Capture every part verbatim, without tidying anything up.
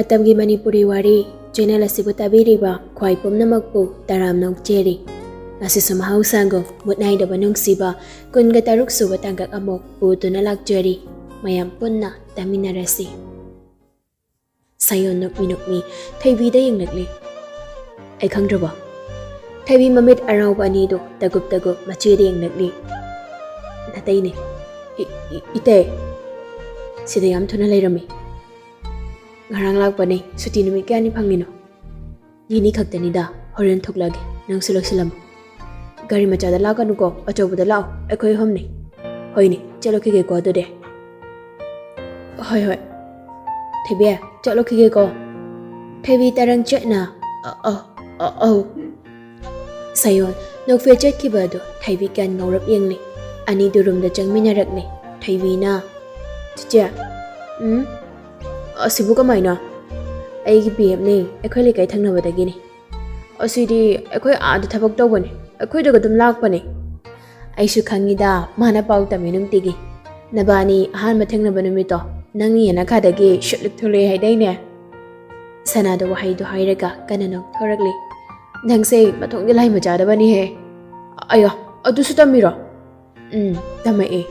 ꯃꯇꯝꯒꯤ ꯃꯅꯤꯄꯨꯔꯤ ꯋꯥꯔꯤ ꯆꯦꯅꯦꯜ ꯑꯁꯤꯕꯨ ꯇꯥꯕꯤꯔꯤꯕ ꯈ꯭ꯋꯥꯏ ꯄꯨꯝꯅꯃꯛꯄꯨ ꯇꯔꯥꯝꯅ ꯑꯣꯛꯆꯔꯤ꯫ ꯉꯁꯤꯁꯨ ꯃꯍꯧꯁꯥꯒꯨꯝ ꯃꯨꯠ ꯅꯥꯏꯗꯕ ꯅꯨꯡꯁꯤꯕ ꯀꯨꯟꯒ ꯇꯔꯨꯛ ꯁꯨꯕ ꯇꯥꯡꯀꯛ ꯑꯃꯨꯛ ꯄꯨꯗꯨꯅ ꯂꯥꯛꯆꯔꯤ꯫ ꯃꯌꯥꯝ ꯄꯨꯟꯅ ꯇꯥꯃꯤꯟꯅꯔꯁꯤ꯫ ꯁꯥꯌꯣꯟ ꯅꯣꯛꯃꯤ ꯅꯣꯛꯃꯤ ꯊꯣꯏꯕꯤꯗ ꯌꯦꯡꯂꯛꯂꯤ꯫ "ꯑꯩ ꯈꯪꯗ꯭ꯔꯕꯣ?" ꯊꯣꯏꯕꯤ ꯃꯃꯤꯠ ꯑꯔꯥꯎꯕ ꯑꯅꯤꯗꯨ ꯇꯒꯨꯞ ꯇꯒꯨꯞ ꯃꯆꯦꯗ ꯌꯦꯡꯂꯛꯂꯤ꯫ "ꯅꯇꯩꯅꯦ꯫ E-, E-, ꯏꯇꯩ꯫ ꯁꯤꯗ ꯌꯥꯝ ꯊꯨꯅ ꯂꯩꯔꯝꯃꯤ꯫ ꯉꯔꯥꯡ ꯂꯥꯛꯄꯅꯦ꯫ ꯁꯨꯇꯤ ꯅꯨꯃꯤꯠ ꯀꯌꯥꯅꯤ ꯐꯪꯉꯤꯅꯣ?" "ꯅꯤꯅꯤ ꯈꯛꯇꯅꯤꯗ꯫ ꯍꯣꯔꯦꯟ ꯊꯣꯛꯂꯛꯑꯒꯦ꯫ ꯅꯪꯁꯨ ꯂꯣꯏꯁꯤꯜꯂꯝꯃꯣ꯫ ꯒꯥꯔꯤ ꯃꯆꯥꯗ ꯂꯥꯛꯀꯅꯨꯀꯣ, ꯑꯆꯧꯕꯗ ꯂꯥꯛꯑꯣ, ꯑꯩꯈꯣꯏ ꯑꯍꯨꯝꯅꯤ꯫" "ꯍꯣꯏꯅꯦ, ꯆꯠꯂꯨꯈꯤꯒꯦꯀꯣ ꯑꯗꯨꯗꯤ꯫" "ꯍꯣꯏ, ꯍꯣꯏ꯫ ꯊꯣꯏꯕꯤ, ꯆꯠꯂꯨꯈꯤꯒꯦꯀꯣ꯫" ꯊꯣꯏꯕꯤ ꯇꯔꯪ ꯆꯠꯅ, "ꯑ-, ꯑ-, ꯑ-, ꯑꯧ꯫" ꯁꯥꯌꯣꯟ ꯅꯣꯛꯐꯦ ꯆꯠꯈꯤꯕ ꯑꯗꯨ ꯊꯣꯏꯕꯤ ꯒ꯭ꯌꯥꯟ ꯉꯧꯔꯞ ꯌꯦꯡꯂꯤ꯫ ꯑꯅꯤꯗꯨ ꯔꯨꯝꯗ ꯆꯪꯃꯤꯟꯅꯔꯛꯂꯤ꯫ ꯊꯣꯏꯕꯤꯅ, "ꯆꯤꯆꯦ꯫" "ꯎꯝ?" "ꯑꯁꯤꯕꯨ ꯀꯃꯥꯏꯅ?" "ꯑꯩꯒꯤ ꯕꯤ ꯑꯦꯐꯅꯦ, ꯑꯩꯈꯣꯏ ꯂꯩꯀꯥꯏ ꯊꯪꯅꯕꯗꯒꯤꯅꯤ꯫ ꯑꯁꯤꯗꯤ ꯑꯩꯈꯣꯏ ꯑꯥꯗ ꯊꯕꯛ ꯇꯧꯕꯅꯦ, ꯑꯩꯈꯣꯏꯗꯒ ꯑꯗꯨꯝ ꯂꯥꯛꯄꯅꯦ꯫" "ꯑꯩꯁꯨ ꯈꯪꯉꯤꯗ, ꯃꯥꯅ ꯄꯥꯎ ꯇꯝꯃꯤ ꯅꯨꯡꯇꯤꯒꯤ꯫ ꯅꯕꯥꯅꯤ ꯑꯍꯥꯟꯕ ꯊꯦꯡꯅꯕ ꯅꯨꯃꯤꯠꯇꯣ, ꯅꯪ ꯌꯦꯅꯈꯥꯗꯒꯤ ꯁꯨꯠꯂꯨꯛ ꯊꯣꯛꯂꯛꯑꯦ ꯍꯥꯏꯗꯥꯏꯅꯦ?" ꯁꯅꯥꯗꯣ ꯋꯥꯍꯩꯗꯣ ꯍꯥꯏꯔꯒ ꯀꯟꯅ ꯅꯣꯛꯊꯣꯔꯛꯂꯤ꯫ "ꯅꯪꯁꯦ ꯃꯊꯣꯡꯗꯤ ꯂꯥꯏ ꯃꯆꯥꯗꯕꯅꯤꯍꯦ꯫" "ꯑꯌꯥ, ꯑꯗꯨꯁꯨ ꯇꯝꯃꯤꯔꯣ?" "ꯎꯝ, ꯇꯝꯃꯛꯑꯦ꯫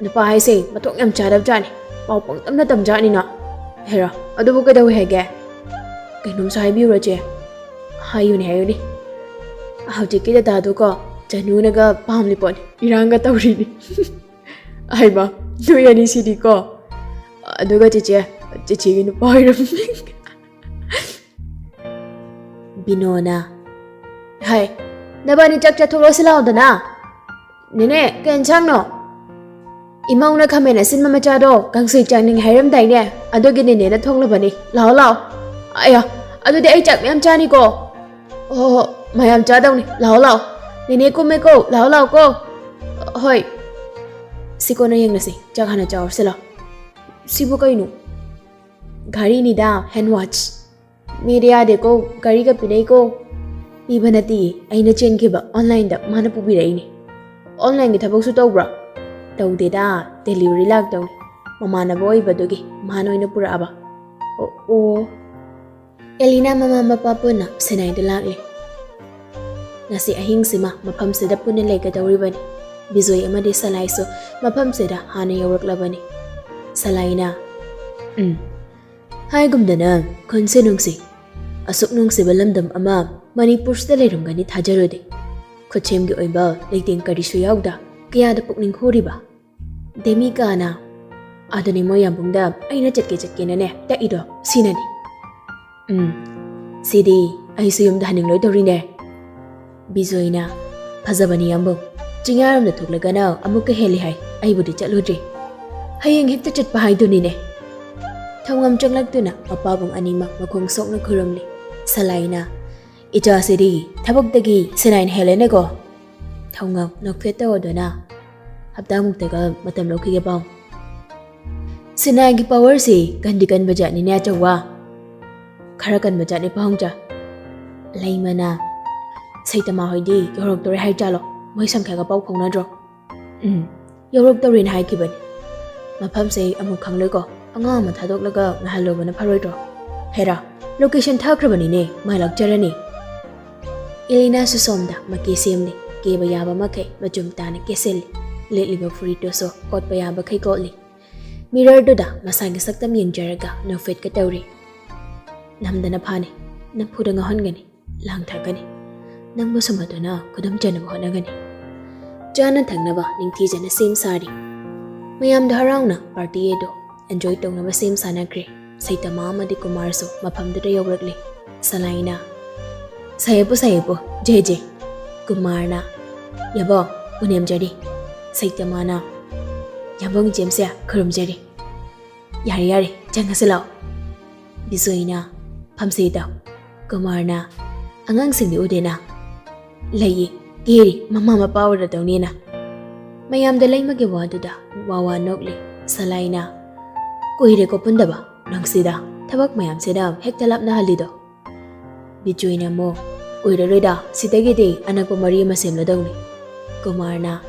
ꯅꯨꯄꯥ ꯍꯥꯏꯁꯦ ꯃꯊꯣꯡ ꯌꯥꯝ ꯆꯥꯗꯕ ꯖꯥꯠꯅꯤ, ꯄꯥꯎ ꯄꯪꯇꯝꯗ ꯇꯝꯖꯥꯠꯅꯤꯅ꯫" "ꯍꯦꯔꯥ, ꯑꯗꯨꯕꯨ ꯀꯩꯗꯧꯋꯦ ꯍꯥꯏꯒꯦ?" "ꯀꯩꯅꯣꯝꯁꯨ ꯍꯥꯏꯕꯤꯌꯨꯔꯣ ꯆꯦ?" "ꯍꯥꯏꯌꯨꯅꯦ, ꯍꯥꯏꯌꯨꯅꯦ꯫" "ꯍꯧꯖꯤꯛꯀꯤ ꯗꯗꯥꯗꯨꯀꯣ, ꯆꯅꯨꯅꯒ ꯄꯥꯝꯂꯤ ꯄꯣꯠꯅꯤ, ꯏꯔꯥꯡꯒ ꯇꯧꯔꯤꯅꯤ꯫" "ꯍꯩꯃꯥ, ꯅꯣꯏ ꯑꯅꯤꯁꯤꯗꯤꯀꯣ꯫ ꯑꯗꯨꯒ ꯆꯦꯆꯦ, ꯆꯦꯆꯦꯒꯤ ꯅꯨꯄꯥ ꯑꯣꯏꯔꯝꯃꯤ꯫" ꯕꯤꯅꯣꯅ, "ꯍꯥꯏ, ꯅꯕꯥꯅꯤ ꯆꯥꯛ ꯆꯥꯊꯣꯛꯂꯁꯤ ꯂꯥꯛꯑꯣꯗꯅ꯫ ꯅꯦꯅꯦ, ꯀꯩ ꯏꯟꯁꯥꯡꯅꯣ?" "ꯏꯃꯧꯅ ꯈꯥꯃꯦꯟ ꯑꯁꯤꯟꯕ ꯃꯆꯥꯗꯣ ꯀꯥꯡꯁꯣꯏ ꯆꯥꯅꯤꯡꯉꯦ ꯍꯥꯏꯔꯝꯗꯥꯏꯅꯦ, ꯑꯗꯨꯒꯤ ꯅꯦꯅꯦꯅ ꯊꯣꯡꯂꯕꯅꯤ꯫ ꯂꯥꯛꯑꯣ, ꯂꯥꯛꯑꯣ꯫" "ꯑꯌꯥ, ꯑꯗꯨꯗꯤ ꯑꯩ ꯆꯥꯛ ꯃꯌꯥꯝ ꯆꯥꯅꯤꯀꯣ꯫" "ꯍꯣ, ꯍꯣ, ꯃꯌꯥꯝ ꯆꯥꯗꯧꯅꯤ꯫ ꯂꯥꯛꯑꯣ, ꯂꯥꯛꯑꯣ꯫ ꯅꯦꯅꯦ ꯀꯨꯝꯃꯦꯀꯣ꯫ ꯂꯥꯛꯑꯣ, ꯂꯥꯛꯑꯣꯀꯣ꯫" "ꯍꯣꯏ꯫" "ꯁꯤ ꯀꯣꯟꯅ ꯌꯦꯡꯅꯁꯤ꯫ ꯆꯥꯛ ꯍꯥꯟꯅ ꯆꯥꯔꯨꯁꯤ ꯂꯥꯛꯑꯣ꯫" "ꯁꯤꯕꯨ ꯀꯩꯅꯣ?" "ꯘꯥꯔꯤꯅꯤꯗ, hand watch꯫ ꯃꯤꯗ ꯌꯥꯗꯦꯀꯣ, ꯘꯥꯔꯤꯒ ꯄꯤꯅꯩꯀꯣ꯫" "ꯄꯤꯕ ꯅꯠꯇꯤꯌꯦ, ꯑꯩꯅ ꯆꯦꯟꯈꯤꯕ, online-ꯗ ꯃꯥꯅ ꯄꯨꯕꯤꯔꯛꯏꯅꯦ꯫" "Online-ꯒꯤ ꯊꯕꯛꯁꯨ ꯇꯧꯕ꯭ꯔꯥ?" "ꯇꯧꯗꯦꯗ, delivery ꯂꯥꯛꯇꯧꯅꯤ꯫ ꯃꯃꯥꯟꯅꯕ ꯑꯣꯏꯕꯗꯨꯒꯤ ꯃꯥꯅ ꯑꯣꯏꯅ ꯄꯨꯔꯛꯑꯕ꯫" ꯑꯣ, ꯑꯣ꯫ ꯑꯦꯂꯤꯅꯥ ꯃꯃꯥ ꯃꯄꯥ ꯄꯨꯟꯅ ꯁꯤꯅꯥꯏꯗ ꯂꯥꯛꯂꯤ꯫ ꯉꯁꯤ ꯑꯍꯤꯡꯁꯤꯃ ꯃꯐꯝꯁꯤꯗ ꯄꯨꯟꯅ ꯂꯩꯒꯗꯧꯔꯤꯕꯅꯤ꯫ ꯕꯤꯖꯣꯏ ꯑꯃꯗꯤ ꯁꯂꯥꯏꯁꯨ ꯃꯐꯝꯁꯤꯗ ꯍꯥꯟꯅ ꯌꯧꯔꯛꯂꯕꯅꯤ꯫ ꯁꯂꯥꯏꯅ, "ꯎꯝ, ꯍꯥꯏꯒꯨꯝꯗꯅ, ꯈꯨꯟꯁꯦ ꯅꯨꯡꯁꯤ꯫ ꯑꯁꯨꯛ ꯅꯨꯡꯁꯤꯕ ꯂꯝꯗꯝ ꯑꯃ ꯃꯅꯤꯄꯨꯔꯁꯤꯗ ꯂꯩꯔꯝꯒꯅꯤ ꯊꯥꯖꯔꯨꯗꯦ꯫ ꯈꯨꯠꯁꯦꯝꯒꯤ ꯑꯣꯏꯕ ꯂꯩꯇꯦꯡ ꯀꯔꯤꯁꯨ ꯌꯥꯎꯗ ꯀꯌꯥꯗ ꯄꯨꯛꯅꯤꯡ ꯍꯨꯔꯤꯕ?" ꯗꯦꯃꯤꯀꯥꯅ, "ꯑꯗꯨꯅꯤ ꯃꯣꯏ ꯌꯥꯝꯕꯨꯡꯗ ꯑꯩꯅ ꯆꯠꯀꯦ ꯆꯠꯀꯦꯅꯅꯦ ꯇꯛꯏꯗꯣ, ꯁꯤꯅꯅꯤ꯫" "ꯎꯝ, ꯁꯤꯗꯤ ꯑꯩꯁꯨ ꯌꯨꯝꯗ ꯍꯟꯅꯤꯡꯂꯣꯏꯗꯧꯔꯤꯅꯦ꯫" ꯕꯤꯖꯣꯏꯅ, "ꯐꯖꯕꯅꯤ ꯌꯥꯝꯕꯨꯡ, ꯆꯤꯡꯌꯥꯔꯣꯝꯗ ꯊꯣꯛꯂꯒꯅ ꯑꯃꯨꯛꯀ ꯍꯦꯜꯂꯤ ꯍꯥꯏ, ꯑꯩꯕꯨꯗꯤ ꯆꯠꯂꯨꯗ꯭ꯔꯤ꯫ ꯍꯌꯦꯡ ꯍꯦꯛꯇ ꯆꯠꯄ ꯍꯥꯏꯗꯨꯅꯤꯅꯦ꯫" ꯊꯧꯉꯝ ꯆꯪꯂꯛꯇꯨꯅ ꯃꯄꯥꯕꯨꯡ ꯑꯅꯤꯃꯛ ꯃꯈꯣꯡ ꯁꯣꯛꯅ ꯈꯨꯔꯨꯝꯂꯤ꯫ ꯁꯂꯥꯏꯅ, "ꯏꯆꯥꯁꯤꯗꯤ ꯊꯕꯛꯇꯒꯤ ꯁꯤꯅꯥꯏꯅ ꯍꯦꯜꯂꯦꯅꯦꯀꯣ꯫" ꯊꯧꯉꯝ ꯅꯣꯛꯐꯦꯠ ꯇꯧꯗꯨꯅ, "ꯍꯞꯇꯥꯃꯨꯛꯇꯒ ꯃꯇꯝ ꯂꯧꯈꯤꯒꯦ ꯄꯥꯎ꯫ ꯁꯤꯅꯥꯏꯒꯤ ꯄꯋꯥꯔꯁꯤ ꯀꯟꯗꯤ ꯀꯟꯕ ꯖꯥꯠꯅꯤꯅꯦ ꯑꯆꯧꯕ꯫" "ꯈꯔ ꯀꯟꯕ ꯖꯥꯠꯅꯤ ꯄꯥꯎꯍꯣꯡꯆꯥ꯫" ꯂꯩꯃꯅ, "ꯁꯩꯇꯃꯥ ꯍꯣꯏꯗꯤ ꯌꯧꯔꯛꯇꯣꯔꯦ ꯍꯥꯏꯖꯥꯠꯂꯣ? ꯃꯣꯏ ꯁꯪꯈ꯭ꯌꯥꯒ ꯄꯥꯎ ꯐꯥꯎꯅꯗ꯭ꯔꯣ?" "ꯎꯝ, ꯌꯧꯔꯛꯇꯧꯔꯦꯅ ꯍꯥꯏꯈꯤꯕꯅꯤ꯫ ꯃꯐꯝꯁꯦ ꯑꯃꯨꯛ ꯈꯪꯂꯣꯏꯀꯣ, ꯑꯉꯥꯡ ꯑꯃ ꯊꯥꯗꯣꯛꯂꯒ ꯉꯥꯏꯍꯜꯂꯨꯕꯅ ꯐꯔꯣꯏꯗ꯭ꯔꯣ? ꯍꯦꯔꯥ, ꯂꯣꯀꯦꯁꯟ ꯊꯥꯈ꯭ꯔꯕꯅꯤꯅꯦ, ꯃꯥꯏ ꯂꯥꯛꯆꯔꯅꯤ꯫" ꯑꯦꯂꯤꯅꯥꯁꯨ ꯁꯣꯝꯗ ꯃꯀꯦ ꯁꯦꯝꯂꯤ꯫ ꯀꯦꯕ ꯌꯥꯕ ꯃꯈꯩ ꯃꯆꯨꯝ ꯇꯥꯅ ꯀꯦꯁꯤꯜꯂꯤ꯫ ꯂꯤꯠꯂꯤꯕ ꯐꯨꯔꯤꯠꯇꯨꯁꯨ ꯀꯣꯠꯄ ꯌꯥꯕꯈꯩ ꯀꯣꯠꯂꯤ꯫ ꯃꯤꯔꯔꯗꯨꯗ ꯃꯁꯥꯒꯤ ꯁꯛꯇꯝ ꯌꯦꯡꯖꯔꯒ ꯅꯣꯛꯐꯦꯠꯀ ꯇꯧꯔꯤ꯫ "ꯅꯝꯗꯅ ꯐꯥꯅꯤ, ꯅꯝꯐꯨꯗ ꯉꯥꯎꯍꯟꯒꯅꯤ, ꯂꯥꯡꯊꯛꯀꯅꯤ꯫ ꯅꯪꯕꯨ ꯁꯨꯝꯍꯠꯇꯨꯅ ꯈꯨꯗꯨꯝ ꯆꯟꯅꯕ ꯍꯣꯠꯅꯒꯅꯤ꯫" ꯆꯥꯅ ꯊꯛꯅꯕ ꯅꯤꯡꯊꯤꯖꯅ ꯁꯦꯝ ꯁꯥꯔꯤ꯫ ꯃꯌꯥꯝꯗꯣ ꯍꯔꯥꯎꯅ ꯄꯥꯔꯇꯤ ꯑꯗꯨ ꯑꯦꯟꯖꯣꯏ ꯇꯧꯅꯕ ꯁꯦꯝ ꯁꯥꯅꯈ꯭ꯔꯦ꯫ ꯁꯩꯇꯃꯥ ꯑꯃꯗꯤ ꯀꯨꯃꯥꯔꯁꯨ ꯃꯐꯝꯗꯨꯗ ꯌꯧꯔꯛꯂꯦ꯫ ꯁꯂꯥꯏꯅ, "ꯁꯥꯏꯌꯦꯄꯨ, ꯁꯥꯏꯌꯦꯄꯨ, ꯖꯦ ꯖꯦ꯫" ꯀꯨꯃꯥꯔꯅ, "ꯌꯥꯕꯣ, ꯎꯅꯦꯝꯖꯔꯤ꯫" ꯁꯩꯇꯃꯥꯅ, "ꯌꯥꯕꯣꯡ ꯏꯆꯦꯝꯁꯦ ꯈꯨꯔꯨꯝꯖꯔꯤ꯫ ꯌꯥꯔꯦ, ꯌꯥꯔꯦ, ꯆꯪꯉꯁꯤ ꯂꯥꯛꯑꯣ꯫" ꯕꯤꯖꯣꯏꯅ, "ꯐꯝꯁꯦ ꯏꯇꯥꯎ꯫" ꯀꯨꯃꯥꯔꯅ, "ꯑꯉꯥꯡꯁꯤꯡꯗꯤ ꯎꯗꯦꯅ?" "ꯂꯩꯌꯦ, ꯀꯦꯔꯤ, ꯃꯃꯥ ꯃꯄꯥ ꯑꯣꯏꯔꯗꯧꯅꯦꯅ꯫" ꯃꯌꯥꯝꯗ ꯂꯩꯃꯒꯤ ꯋꯥꯗꯨꯗ ꯋꯥ ꯋꯥ ꯅꯣꯛꯂꯤ꯫ ꯁꯂꯥꯏꯅ, "ꯀꯨꯏꯔꯦꯀꯣ ꯄꯨꯟꯗꯕ, ꯅꯪꯁꯤꯗ ꯊꯕꯛ ꯃꯌꯥꯝꯁꯤꯅ ꯍꯦꯛꯇ ꯂꯥꯞꯅꯍꯜꯂꯤꯗꯣ꯫" ꯕꯤꯖꯣꯏꯅ ꯑꯃꯨꯛ, "ꯀꯨꯏꯔꯔꯣꯏꯗ, ꯁꯤꯗꯒꯤꯗꯤ ꯑꯅꯛꯄ ꯃꯔꯤ ꯑꯃ ꯁꯦꯝꯂꯗꯧꯅꯤ꯫" ꯀꯨꯃꯥꯔꯅ,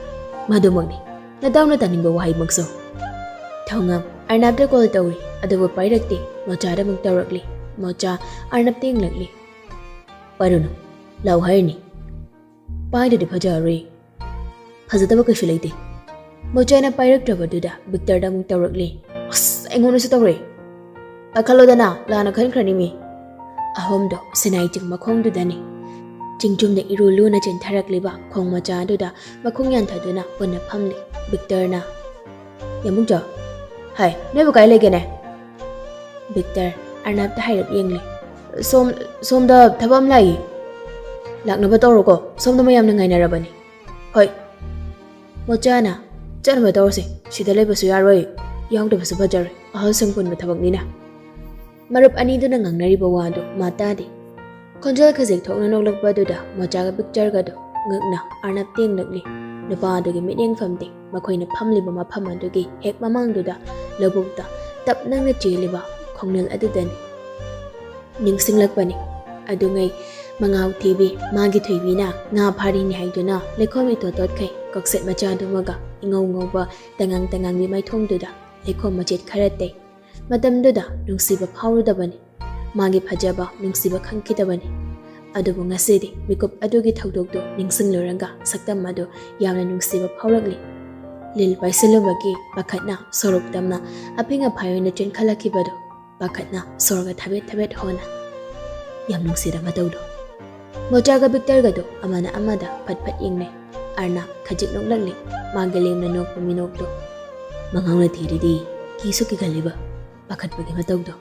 "ꯃꯗꯨꯃꯛꯅꯤ, ꯅꯇꯥꯎꯅ ꯇꯥꯅꯤꯡꯕ ꯋꯥꯍꯩꯃꯛꯁꯨ꯫" ꯊꯧꯉꯝ, "ꯑꯔꯅꯥꯕꯇ ꯀꯣꯜ ꯇꯧꯔꯤ, ꯑꯗꯨꯕꯨ ꯄꯥꯏꯔꯛꯇꯦ꯫ ꯃꯣꯆꯥꯗ ꯑꯃꯨꯛ ꯇꯧꯔꯛꯂꯤ꯫ ꯃꯣꯆꯥ ꯑꯔꯅꯕꯇ ꯌꯦꯡꯂꯛꯂꯤ꯫ "ꯄꯥꯏꯔꯨꯅꯨ, ꯂꯥꯎ ꯍꯥꯏꯔꯤꯅꯤ꯫ ꯄꯥꯏꯗ꯭ꯔꯗꯤ ꯐꯖꯔꯣꯏ꯫ ꯐꯖꯗꯕ ꯀꯩꯁꯨ ꯂꯩꯇꯦ꯫" ꯃꯣꯆꯥꯅ ꯄꯥꯏꯔꯛꯇ꯭ꯔꯕꯗꯨꯗ ꯕꯤꯛꯇꯔꯗ ꯑꯃꯨꯛ ꯇꯧꯔꯛꯂꯤ꯫ "ꯑꯁ, ꯑꯩꯉꯣꯟꯗꯁꯨ ꯇꯧꯔꯛꯑꯦ꯫ ꯄꯥꯏꯈꯠꯂꯣꯗꯅ, ꯂꯥꯟꯅ ꯈꯟꯈ꯭ꯔꯅꯤ ꯃꯤ꯫" ꯑꯍꯨꯝꯗꯣ ꯁꯤꯅꯥꯏ ꯆꯤꯡ ꯃꯈꯣꯡꯗꯨꯗꯅꯤ꯫ ꯆꯤꯡꯖꯨꯝꯗ ꯏꯔꯨ ꯂꯨꯅ ꯆꯦꯟꯊꯔꯛꯂꯤꯕ ꯈꯣꯡ ꯃꯆꯥ ꯑꯗꯨꯗ ꯃꯈꯣꯡ ꯌꯥꯟꯊꯗꯨꯅ ꯄꯨꯟꯅ ꯐꯝꯂꯤ꯫ ꯕꯤꯛꯇꯔꯅ, "ꯌꯥꯝꯕꯨꯡꯆꯥ, ꯍꯥꯏ, ꯅꯣꯏꯕꯨ ꯀꯥꯏ ꯂꯩꯒꯦꯅꯦ?" ꯕꯤꯛꯇꯔ ꯑꯔꯅꯕꯇ ꯍꯥꯏꯔꯞ ꯌꯦꯡꯂꯤ꯫ "ꯁꯣꯝ, ꯁꯣꯝꯗ ꯊꯕꯛ ꯑꯃ ꯂꯥꯛꯏ꯫ ꯂꯥꯛꯅꯕ ꯇꯧꯔꯣꯀꯣ, ꯁꯣꯝꯗ ꯃꯌꯥꯝꯅ ꯉꯥꯏꯅꯔꯕꯅꯤ꯫" "ꯍꯣꯏ꯫" ꯃꯣꯆꯥꯅ, "ꯆꯠꯅꯕ ꯇꯧꯔꯁꯦ, ꯁꯤꯗ ꯂꯩꯕꯁꯨ ꯌꯥꯔꯣꯏ, ꯌꯥꯎꯗꯕꯁꯨ ꯐꯖꯔꯣꯏ, ꯑꯍꯜꯁꯤꯡ ꯄꯨꯟꯕ ꯊꯕꯛꯅꯤꯅ꯫" ꯃꯔꯨꯞ ꯑꯅꯤꯗꯨꯅ ꯉꯥꯡꯅꯔꯤꯕ ꯋꯥꯗꯨ ꯃꯥ ꯇꯥꯗꯦ꯫ ꯈꯣꯟꯖꯦꯜ ꯈꯖꯤꯛ ꯊꯣꯛꯅ ꯅꯣꯛꯂꯛꯄ ꯑꯗꯨꯗ ꯃꯣꯆꯥꯒ ꯕꯤꯛꯇꯔꯒꯗꯨ ꯉꯛꯅ ꯑꯔꯅꯕꯇ ꯌꯦꯡꯂꯛꯂꯤ꯫ ꯅꯨꯄꯥ ꯑꯗꯨꯒꯤ ꯃꯤꯠꯌꯦꯡꯐꯝꯗꯤ ꯃꯈꯣꯏꯅ ꯐꯝꯂꯤꯕ ꯃꯐꯝ ꯑꯗꯨꯒꯤ ꯍꯦꯛ ꯃꯃꯥꯡꯗꯨꯗ ꯂꯧꯕꯨꯛꯇ ꯇꯞ ꯅꯪꯅ ꯆꯦꯜꯂꯤꯕ ꯈꯣꯡꯅꯤꯜ ꯑꯗꯨꯗꯅꯤ꯫ ꯅꯤꯡꯁꯤꯡꯂꯛꯄꯅꯤ꯫ ꯑꯗꯨꯉꯩ ꯃꯉꯥꯎ ꯊꯤꯕꯤ ꯃꯥꯒꯤ ꯊꯣꯏꯕꯤꯅ ꯉꯥ ꯐꯥꯔꯤꯅꯤ ꯍꯥꯏꯗꯨꯅ ꯂꯩꯈꯣꯝ ꯏꯇꯣꯠ ꯇꯣꯠꯈꯩ ꯀꯣꯛꯁꯦꯠ ꯃꯆꯥꯗꯨꯃꯒ ꯏꯉꯧ ꯉꯧꯕ ꯇꯉꯥꯡ ꯇꯉꯥꯡꯒꯤ ꯃꯥꯏꯊꯣꯡꯗꯨꯗ ꯂꯩꯈꯣꯝ ꯃꯆꯦꯠ ꯈꯔ ꯇꯩ꯫ ꯃꯇꯝꯗꯨꯗ ꯅꯨꯡꯁꯤꯕ ꯐꯥꯎꯔꯨꯗꯕꯅꯤ꯫ ꯃꯥꯒꯤ ꯐꯖꯕ ꯅꯨꯡꯁꯤꯕ ꯈꯪꯈꯤꯗꯕꯅꯤ꯫ ꯑꯗꯨꯕꯨ ꯉꯁꯤꯗꯤ ꯃꯤꯀꯨꯞ ꯑꯗꯨꯒꯤ ꯊꯧꯗꯣꯛꯇꯨ ꯅꯤꯡꯁꯤꯡꯂꯨꯔꯒ ꯁꯛꯇꯝ ꯑꯗꯨ ꯌꯥꯝꯅ ꯅꯨꯡꯁꯤꯕ ꯐꯥꯎꯔꯛꯂꯤ꯫ ꯂꯤꯜ ꯄꯥꯏꯁꯤꯜꯂꯨꯕꯒꯤ ꯄꯥꯈꯠꯅ ꯁꯣꯔꯣꯛ ꯇꯝꯅ ꯑꯐꯤꯡ ꯑꯐꯥꯏ ꯑꯣꯏꯅ ꯆꯦꯟꯈꯠꯂꯛꯈꯤꯕꯗꯨ ꯄꯥꯈꯠꯅ ꯁꯣꯔꯒ ꯊꯕꯦꯠ ꯊꯕꯦꯠ ꯍꯣꯟꯅ꯫ ꯌꯥꯝ ꯅꯨꯡꯁꯤꯔ ꯃꯇꯧꯗꯣ꯫ ꯃꯣꯆꯥꯒ ꯕꯤꯛꯇꯔꯒꯗꯨ ꯑꯃꯅ ꯑꯃꯗ ꯐꯠ ꯐꯠ ꯌꯦꯡꯅꯩ꯫ ꯑꯔꯅꯕ ꯈꯖꯤꯛ ꯅꯣꯛꯂꯛꯂꯤ꯫ ꯃꯥꯒꯤ ꯂꯦꯝꯅ ꯅꯣꯛꯄ ꯃꯤꯅꯣꯛꯇꯣ꯫ ꯃꯉꯥꯎꯅ ꯊꯤꯔꯤꯗꯤ ꯀꯤꯁꯨ ꯀꯤꯒꯜꯂꯤꯕ ꯄꯥꯈꯠꯄꯒꯤ ꯃꯇꯧꯗꯣ꯫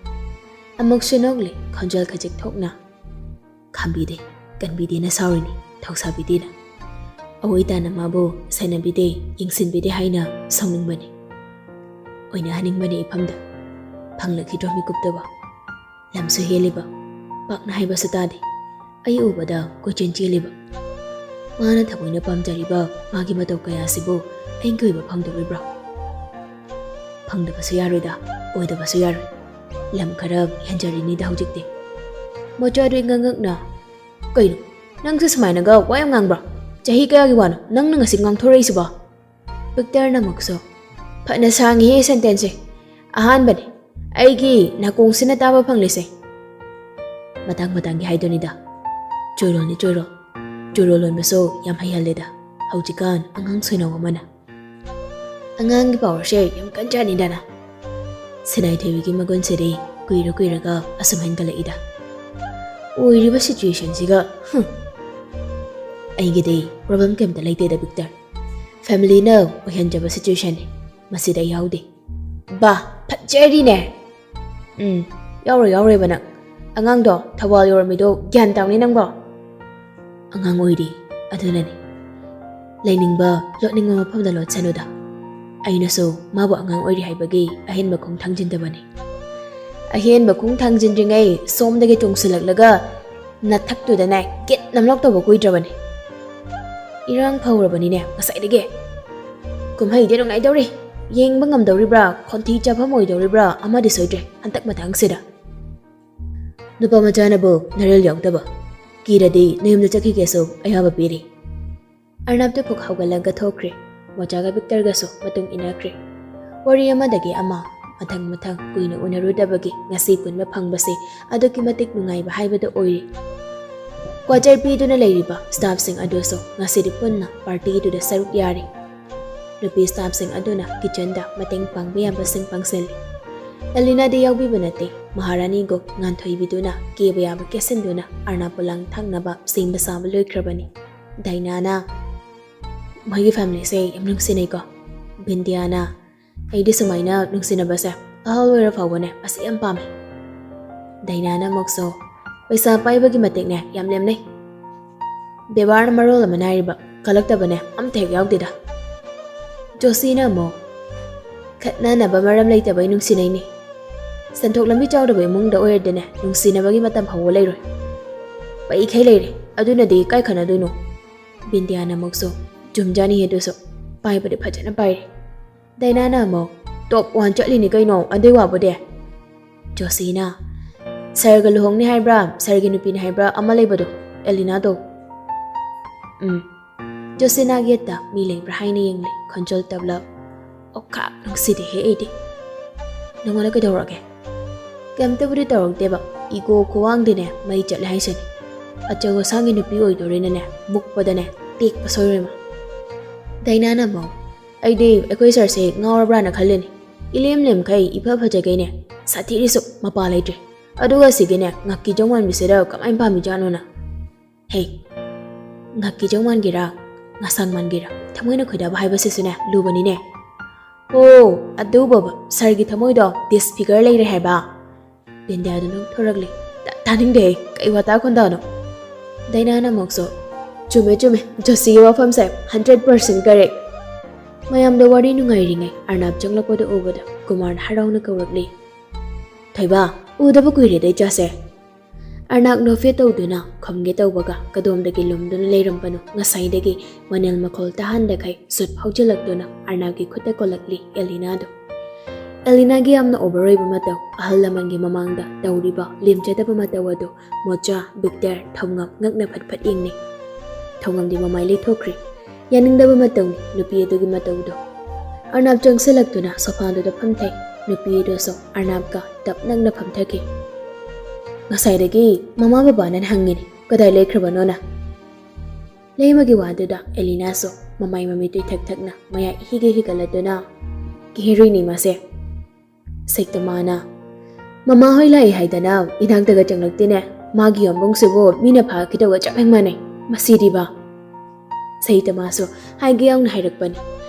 ꯑꯃꯨꯛꯁꯨ ꯅꯣꯛꯂꯤ, ꯈꯣꯟꯖꯦꯜ ꯈꯖꯤꯛ ꯊꯣꯛꯅ꯫ "ꯈꯥꯝꯕꯤꯗꯦ, ꯀꯟꯕꯤꯗꯦꯅ ꯁꯥꯎꯔꯤꯅꯤ, ꯊꯧꯁꯥꯕꯤꯗꯦꯅ꯫ ꯑꯑꯣꯏ ꯇꯥꯅ ꯃꯥꯕꯨ ꯁꯦꯟꯅꯕꯤꯗꯦ, ꯌꯦꯡꯁꯤꯟꯕꯤꯗꯦ ꯍꯥꯏꯅ ꯁꯥꯎꯅꯤꯡꯕꯅꯤ꯫ ꯑꯣꯏꯅꯍꯟꯅꯤꯡꯕꯅꯤ ꯏꯐꯝꯗ꯫ ꯐꯪꯂꯛꯈꯤꯗ꯭ꯔꯣ ꯃꯤꯀꯨꯞꯇꯕ? ꯂꯝꯁꯨ ꯍꯦꯜꯂꯤꯕ, ꯄꯥꯛꯅ ꯍꯥꯏꯕꯁꯨ ꯇꯥꯗꯦ꯫ ꯑꯩ ꯎꯕꯗ ꯀꯣꯏꯆꯦꯟ ꯆꯦꯜꯂꯤꯕ꯫ ꯃꯥꯅ ꯊꯃꯣꯏꯅ ꯄꯥꯝꯖꯔꯤꯕ ꯃꯥꯒꯤ ꯃꯇꯧ ꯀꯌꯥꯁꯤꯕꯨ ꯑꯩꯒꯤ ꯑꯣꯏꯕ ꯐꯪꯗꯧꯔꯤꯕ꯭ꯔꯣ? ꯐꯪꯗꯕꯁꯨ ꯌꯥꯔꯣꯏꯗ, ꯑꯣꯏꯗꯕꯁꯨ ꯌꯥꯔꯣꯏ꯫ ꯂꯝ ꯈꯔ ꯍꯦꯟꯖꯔꯤꯅꯤꯗ ꯍꯧꯖꯤꯛꯇꯤ꯫" ꯃꯣꯆꯥꯗꯨ ꯏꯉꯛ ꯉꯛꯅ, "ꯀꯩꯅꯣ, ꯅꯪꯁꯦ ꯁꯨꯃꯥꯏꯅꯒ ꯋꯥ ꯌꯥꯝ ꯉꯥꯡꯕ꯭ꯔꯣ? ꯆꯍꯤ ꯀꯌꯥꯒꯤ ꯋꯥꯅꯣ ꯅꯪꯅ ꯉꯁꯤ ꯉꯥꯡꯊꯣꯔꯛꯏꯁꯤꯕꯣ?" ꯕꯤꯛꯇꯔꯅ ꯑꯃꯨꯛꯁꯨ, "ꯐꯅ ꯁꯥꯡꯉꯤꯍꯦ ꯁꯦꯟꯇꯦꯟꯁꯁꯦ꯫ ꯑꯍꯥꯟꯕꯅꯤ, ꯑꯩꯒꯤ ꯅꯥꯀꯣꯡꯁꯤꯅ ꯇꯥꯕ ꯐꯪꯂꯤꯁꯦ꯫ ꯃꯇꯥꯡ ꯃꯇꯥꯡꯒꯤ ꯍꯥꯏꯗꯨꯅꯤꯗ꯫ ꯆꯣꯏꯔꯣꯜꯅꯤ ꯆꯣꯏꯔꯣꯜ꯫ ꯆꯣꯏꯔꯣꯜ ꯂꯣꯟꯕꯁꯨ ꯌꯥꯝ ꯍꯩꯍꯜꯂꯦꯗ꯫ ꯍꯧꯖꯤꯛꯀꯥꯟ ꯑꯉꯥꯡ ꯁꯣꯏꯅꯥꯎ ꯑꯃꯅ꯫ ꯑꯉꯥꯡꯒꯤ ꯄꯥꯋꯔꯁꯦ ꯌꯥꯝ ꯀꯟꯖꯥꯅꯤꯗꯅ꯫ ꯁꯤꯅꯥꯏꯊꯣꯏꯕꯤꯒꯤ ꯃꯒꯨꯟꯁꯤꯗꯤ ꯀꯨꯏꯔ ꯀꯨꯏꯔꯒ ꯑꯁꯨꯝ ꯍꯦꯟꯒꯠꯂꯛꯏꯗ꯫ ꯑꯣꯏꯔꯤꯕ ꯁꯤꯆꯨꯋꯦꯁꯟꯁꯤꯒ, ꯍꯨꯝ꯫ ꯑꯩꯒꯤꯗꯤ ꯄ꯭ꯔꯣꯕ꯭ꯂꯦꯝ ꯀꯩꯝꯇ ꯂꯩꯇꯦꯗ, ꯕꯤꯛꯇꯔ꯫ ꯐꯦꯃꯤꯂꯤꯅ ꯑꯣꯏꯍꯟꯖꯕ ꯁꯤꯆꯨꯋꯦꯁꯟꯅꯤ꯫ ꯃꯁꯤꯗ ꯌꯥꯎꯗꯦ꯫ ꯕꯥ, ꯐꯠꯖꯔꯤꯅꯦ꯫ ꯎꯝ, ꯌꯥꯎꯔꯣꯏ, ꯌꯥꯎꯔꯣꯏꯕ ꯅꯪ꯫ ꯑꯉꯥꯡꯗꯣ ꯊꯧꯕꯥꯜ ꯌꯧꯔꯝꯃꯤꯗꯣ ꯒ꯭ꯌꯥꯟ ꯇꯥꯎꯅꯤ ꯅꯪꯕꯣ꯫ ꯑꯉꯥꯡ ꯑꯣꯏꯔꯤ, ꯑꯗꯨꯅꯅꯤ꯫ ꯂꯩꯅꯤꯡꯕ, ꯂꯣꯠꯅꯤꯡꯕ ꯃꯐꯝꯗ ꯂꯣꯠꯁꯅꯨꯗ꯫ ꯑꯩꯅꯁꯨ ꯃꯥꯕꯨ ꯑꯉꯥꯡ ꯑꯣꯏꯔꯤ ꯍꯥꯏꯕꯒꯤ ꯑꯍꯦꯟꯕ ꯈꯣꯡ ꯊꯥꯡꯖꯤꯟꯗꯕꯅꯤ꯫ ꯑꯍꯦꯟꯕ ꯈꯣꯡ ꯊꯥꯡꯖꯤꯟꯗ꯭ꯔꯤꯉꯩ ꯁꯣꯝꯗꯒꯤ ꯆꯣꯡꯁꯤꯜꯂꯛꯂꯒ ꯅꯊꯛꯇꯨꯗꯅꯦ ꯒꯤꯠ ꯅꯝꯂꯛꯇꯧꯕ ꯀꯨꯏꯗ꯭ꯔꯕꯅꯤ꯫ ꯏꯔꯥꯡ ꯐꯧꯔꯕꯅꯤꯅꯦ ꯉꯁꯥꯏꯗꯒꯤ꯫ ꯀꯨꯝꯍꯩꯗꯤ ꯅꯨꯡꯉꯥꯏꯗꯧꯔꯤ꯫ ꯌꯦꯡꯕ ꯉꯝꯗꯧꯔꯤꯕ꯭ꯔꯥ, ꯈꯣꯟꯊꯤ ꯆꯥꯐꯝ ꯑꯣꯏꯗꯧꯔꯤꯕ꯭ꯔꯥ, ꯑꯃꯗꯤ ꯁꯣꯏꯗ꯭ꯔꯦ ꯍꯟꯗꯛ ꯃꯇꯥꯡꯁꯤꯗ꯫ ꯅꯨꯄꯥ ꯃꯆꯥꯅꯕꯨ ꯅꯔꯦꯜ ꯌꯥꯎꯗꯕ꯫ ꯀꯤꯔꯗꯤ ꯅꯌꯨꯝꯗ ꯆꯠꯈꯤꯒꯦꯁꯨ ꯑꯌꯥꯕ ꯄꯤꯔꯤ꯫ ꯑꯔꯅꯕꯇꯨ ꯐꯨꯛ ꯍꯧꯒꯠꯂꯒ ꯊꯣꯛꯈ꯭ꯔꯦ꯫ ꯃꯣꯆꯥꯒ ꯕꯤꯛꯇꯔꯒꯁꯨ ꯃꯇꯨꯡ ꯏꯟꯅꯈ꯭ꯔꯦ꯫ ꯋꯥꯔꯤ ꯑꯃꯗꯒꯤ ꯑꯃ, ꯃꯊꯪ ꯃꯊꯪ ꯀꯨꯏꯅ ꯎꯅꯔꯨꯗꯕꯒꯤ ꯉꯁꯤ ꯄꯨꯟꯕ ꯐꯪꯕꯁꯦ ꯑꯗꯨꯛꯀꯤ ꯃꯇꯤꯛ ꯅꯨꯡꯉꯥꯏꯕ ꯍꯥꯏꯕꯗꯨ ꯑꯣꯏꯔꯤ꯫ ꯀ꯭ꯋꯥꯇꯔ ꯄꯤꯗꯨꯅ ꯂꯩꯔꯤꯕ ꯁ꯭ꯇꯥꯐꯁꯤꯡ ꯑꯗꯨꯁꯨ ꯉꯁꯤꯗꯤ ꯄꯨꯟꯅ ꯄꯥꯔꯇꯤꯗꯨꯗ ꯁꯔꯨꯛ ꯌꯥꯔꯤ꯫ ꯅꯨꯄꯤ ꯁ꯭ꯇꯥꯐꯁꯤꯡ ꯑꯗꯨꯅ ꯀꯤꯆꯟꯗ ꯃꯇꯦꯡ ꯄꯥꯡꯕ ꯌꯥꯕꯁꯤꯡ ꯄꯥꯡꯁꯤꯜꯂꯤ꯫ ꯑꯦꯂꯤꯅꯥꯗꯤ ꯌꯥꯎꯕꯤꯕ ꯅꯠꯇꯦ꯫ ꯃꯍꯥꯔꯥꯅꯤꯒꯨꯝ ꯉꯥꯟꯊꯣꯏꯕꯤꯗꯨꯅ ꯀꯦꯕ ꯌꯥꯕ ꯀꯦꯁꯤꯟꯗꯨꯅ ꯑꯔꯅꯕ ꯄꯣꯂꯥꯡ ꯊꯥꯡꯅꯕ ꯁꯦꯝꯕ ꯁꯥꯕ ꯂꯣꯏꯈ꯭ꯔꯕꯅꯤ꯫ ꯗꯥꯏꯅꯥꯅ, "ꯃꯣꯏꯒꯤ ꯐꯦꯃꯤꯂꯤꯁꯦ ꯌꯥꯝ ꯅꯨꯡꯁꯤꯅꯩꯀꯣ"꯫ ꯕꯤꯟꯗꯤꯌꯥꯅ, "ꯑꯩꯗꯤ ꯁꯨꯃꯥꯏꯅ ꯅꯨꯡꯁꯤꯅꯕꯁꯦ ꯑꯍꯜ ꯑꯣꯏꯔ ꯐꯥꯎꯕꯅꯦ ꯃꯁꯤ ꯌꯥꯝ ꯄꯥꯝꯃꯦ"꯫ ꯗꯥꯏꯅꯥꯅ ꯑꯃꯨꯛꯁꯨ, "ꯄꯩꯁꯥ ꯄꯥꯏꯕꯒꯤ ꯃꯇꯤꯛꯅꯦ ꯌꯥꯝ ꯂꯦꯝꯅꯩ꯫ ꯕꯦꯕꯥꯔꯅ ꯃꯔꯣꯜ ꯑꯃ ꯅꯥꯏꯔꯤꯕ, ꯀꯜꯂꯛꯇꯕꯅꯦ ꯑꯝꯇ ꯍꯦꯛ ꯌꯥꯎꯗꯦꯗ"꯫ ꯖꯣꯁꯤꯅ ꯑꯃꯨꯛ, "ꯈꯠꯅꯅꯕ ꯃꯔꯝ ꯂꯩꯇꯕꯩ ꯅꯨꯡꯁꯤꯅꯩꯅꯦ꯫ ꯁꯦꯟꯊꯣꯛ ꯂꯝꯕꯤ ꯆꯥꯎꯗꯕ ꯏꯃꯨꯡꯗ ꯑꯣꯏꯔꯗꯤꯅꯦ ꯅꯨꯡꯁꯤꯅꯕꯒꯤ ꯃꯇꯝ ꯍꯧꯕ ꯂꯩꯔꯣꯏ꯫ ꯄꯩꯈꯩ ꯂꯩꯔꯦ, ꯑꯗꯨꯅꯗꯤ ꯀꯥꯏ ꯈꯠꯅꯗꯣꯏꯅꯣ?" ꯕꯤꯟꯗꯤꯌꯥꯅ ꯑꯃꯨꯛꯁꯨ, "ꯆꯨꯝꯖꯥꯅꯤꯍꯦ ꯑꯗꯨꯁꯨ, ꯄꯥꯏꯕꯗꯤ ꯐꯖꯅ ꯄꯥꯏꯔꯦ"꯫ ꯗꯥꯏꯅꯥꯅ ꯑꯃꯨꯛ, "ꯇꯣꯞ ꯋꯥꯟ ꯆꯠꯂꯤꯅꯤ ꯀꯩꯅꯣ, ꯑꯗꯨꯏ ꯋꯥꯕꯨꯗꯤ"꯫ ꯖꯣꯁꯤꯅ, "ꯁꯔꯒ ꯂꯨꯍꯣꯡꯅꯤ ꯍꯥꯏꯕ꯭ꯔꯥ, ꯁꯔꯒꯤ ꯅꯨꯄꯤꯅꯤ ꯍꯥꯏꯕ꯭ꯔꯥ ꯑꯃ ꯂꯩꯕꯗꯣ, ꯑꯦꯂꯤꯅꯥꯗꯣ"꯫ ꯎꯝ꯫ ꯖꯣꯁꯤꯅ ꯒꯦꯠꯇ ꯃꯤ ꯂꯩꯕ꯭ꯔꯥ ꯍꯥꯏꯅ ꯌꯦꯡꯂꯤ, ꯈꯣꯟꯖꯦꯜ ꯇꯞꯂꯞ, "ꯑꯣꯈꯥꯛ, ꯅꯨꯡꯁꯤꯗꯦꯍꯦ ꯑꯩꯗꯤ"꯫ ꯅꯪꯉꯣꯟꯗ ꯀꯩꯗꯧꯔꯒꯦ? ꯀꯩꯝꯇꯕꯨꯗꯤ ꯇꯧꯔꯛꯇꯦꯕ, ꯏꯒꯣ ꯈꯨꯋꯥꯡꯗꯤꯅꯦ ꯃꯩ ꯆꯠꯂꯦ ꯍꯥꯏꯁꯤꯅꯤ꯫ ꯑꯆꯧ ꯑꯁꯥꯡꯒꯤ ꯅꯨꯄꯤ ꯑꯣꯏꯗꯣꯔꯦꯅꯅꯦ ꯃꯨꯛꯄꯗꯅꯦ ꯇꯦꯛꯄ ꯁꯣꯏꯔꯣꯏꯃ꯫ ꯗꯥꯏꯅꯥꯅ ꯑꯃꯨꯛ, "ꯑꯩꯗꯤ ꯑꯩꯈꯣꯏ ꯁꯥꯔꯁꯦ ꯉꯥꯎꯔꯕ꯭ꯔꯥꯅ ꯈꯜꯂꯤꯅꯤ꯫ ꯏꯂꯦꯝ ꯂꯦꯝꯈꯩ ꯏꯐ ꯐꯖꯈꯩꯅꯦ, ꯁꯥꯊꯤꯔꯤꯁꯨ ꯃꯄꯥ ꯂꯩꯇ꯭ꯔꯦ꯫ ꯑꯗꯨꯒ ꯁꯤꯒꯤꯅꯦ ꯉꯛꯀꯤ ꯖꯧ ꯃꯥꯟꯕꯤꯁꯤꯗ ꯀꯃꯥꯏꯅ ꯄꯥꯝꯃꯤꯖꯥꯠꯅꯣꯅ?" "ꯍꯦ, ꯉꯛꯀꯤ ꯖꯧ ꯃꯥꯟꯒꯦꯔꯥ, ꯉꯁꯥꯡ ꯃꯥꯟꯒꯦꯔꯥ, ꯊꯃꯣꯏꯅ ꯈꯣꯏꯗꯥꯕ ꯍꯥꯏꯕꯁꯤꯁꯨꯅꯦ ꯂꯨꯕꯅꯤꯅꯦ꯫ ꯑꯣ, ꯑꯗꯨꯕꯨꯕ ꯁꯥꯔꯒꯤ ꯊꯃꯣꯏꯗꯣ ꯗꯤꯁꯐꯤꯒꯔ ꯂꯩꯔꯦ ꯍꯥꯏꯕ?" ꯕꯤꯟꯗ꯭ꯌꯥꯗꯨ ꯅꯣꯛꯊꯣꯔꯛꯂꯤ꯫ "ꯇꯥ-, ꯇꯥꯅꯤꯡꯗꯦ, ꯀꯩ ꯋꯥꯇꯥ ꯈꯣꯟꯗꯥꯅꯣ?" ꯗꯥꯏꯅꯥꯅ ꯑꯃꯨꯛꯁꯨ, "ꯆꯨꯝꯃꯦ, ꯆꯨꯝꯃꯦ, ꯖꯣꯁꯤꯒꯤ ꯋꯥꯐꯝꯁꯦ ꯍꯟꯗ꯭ꯔꯦꯠ ꯄꯥꯔꯁꯦꯟ ꯀꯔꯦꯛ!" ꯃꯌꯥꯝꯗ ꯋꯥꯔꯤ ꯅꯨꯡꯉꯥꯏꯔꯤꯉꯩ ꯑꯔꯅꯥꯞ ꯆꯪꯂꯛꯄꯗꯨ ꯎꯕꯗ ꯀꯨꯃꯥꯔꯅ ꯍꯔꯥꯎꯅ ꯀꯧꯔꯛꯂꯤ, "ꯊꯣꯏꯕ, ꯎꯗꯕ ꯀꯨꯏꯔꯦꯗ ꯏꯆꯥꯁꯦ!" ꯑꯔꯅꯥꯞ ꯅꯣꯐꯦ ꯇꯧꯗꯨꯅ ꯈꯨꯝꯒꯦ ꯇꯧꯕꯒ ꯀꯗꯣꯝꯗꯒꯤ ꯂꯨꯝꯗꯨꯅ ꯂꯩꯔꯝꯕꯅꯣ ꯉꯁꯥꯏꯗꯒꯤ ꯃꯅꯤꯜ ꯃꯈꯣꯜ ꯇꯥꯍꯟꯗꯈꯩ ꯁꯨꯠ ꯐꯥꯎꯖꯤꯜꯂꯛꯇꯨꯅ ꯑꯔꯅꯥꯞꯀꯤ ꯈꯨꯠꯇ ꯀꯣꯜꯂꯛꯂꯤ ꯑꯦꯂꯤꯅꯥꯗꯨ꯫ ꯑꯦꯂꯤꯅꯥꯒꯤ ꯌꯥꯝꯅ ꯑꯣꯚꯔ ꯑꯣꯏꯕ ꯃꯇꯧ, ꯑꯍꯜ ꯂꯃꯟꯒꯤ ꯃꯃꯥꯡꯗ ꯇꯧꯔꯤꯕ ꯂꯦꯝꯖꯗꯕ ꯃꯇꯧ ꯑꯗꯨ ꯃꯣꯆꯥ, ꯕꯤꯛꯇꯔ, ꯊꯧꯉꯝ ꯉꯛꯅ ꯐꯠ ꯐꯠ ꯌꯦꯡꯅꯩ꯫ ꯊꯧꯉꯝꯗꯤ ꯃꯃꯥꯏ ꯂꯩꯊꯣꯛꯈ꯭ꯔꯦ꯫ ꯌꯥꯅꯤꯡꯗꯕ ꯃꯇꯧꯅꯤ ꯅꯨꯄꯤ ꯑꯗꯨꯒꯤ ꯃꯇꯧꯗꯣ꯫ ꯑꯔꯅꯥꯞ ꯆꯪꯁꯤꯜꯂꯛꯇꯨꯅ ꯁꯣꯐꯥꯗꯨꯗ ꯐꯝꯊꯩ꯫ ꯅꯨꯄꯤ ꯑꯗꯨꯁꯨ ꯑꯔꯅꯥꯞꯀ ꯇꯞ ꯅꯛꯅ ꯐꯝꯊꯈꯤ꯫ "ꯉꯁꯥꯏꯗꯒꯤ ꯃꯃꯥ ꯕꯕꯥꯅ ꯍꯪꯉꯤꯅꯤ, ꯀꯗꯥꯏ ꯂꯩꯈ꯭ꯔꯕꯅꯣꯅ?" ꯂꯩꯃꯒꯤ ꯋꯥꯗꯨꯗ ꯑꯦꯂꯤꯅꯥꯁꯨ ꯃꯃꯥꯏ ꯃꯃꯤꯠꯇꯨ ꯏꯊꯛ ꯊꯛꯅ ꯃꯌꯥ ꯏꯍꯤꯒ ꯍꯤꯒꯠꯂꯗꯨꯅ, "ꯀꯤꯍꯤꯔꯨꯏꯅꯤ ꯃꯥꯁꯦ꯫" ꯁꯩꯇꯃꯥꯅ, "ꯃꯃꯥ ꯍꯣꯏ ꯂꯥꯛꯏ ꯍꯥꯏꯗꯅ ꯏꯅꯥꯛꯇꯒ ꯆꯪꯂꯛꯇꯦꯅꯦ꯫ ꯃꯥꯒꯤ ꯌꯣꯝꯕꯨꯡꯁꯤꯕꯨ ꯃꯤꯅ ꯐꯥꯈꯤꯗꯧꯒ ꯆꯞ ꯍꯦꯛ ꯃꯥꯟꯅꯩ, ꯃꯁꯤꯗꯤꯕ!" ꯁꯩꯇꯃꯥꯁꯨ ꯍꯥꯏꯒꯦ ꯌꯥꯎꯅ ꯍꯥꯏꯔꯛꯄꯅꯤ꯫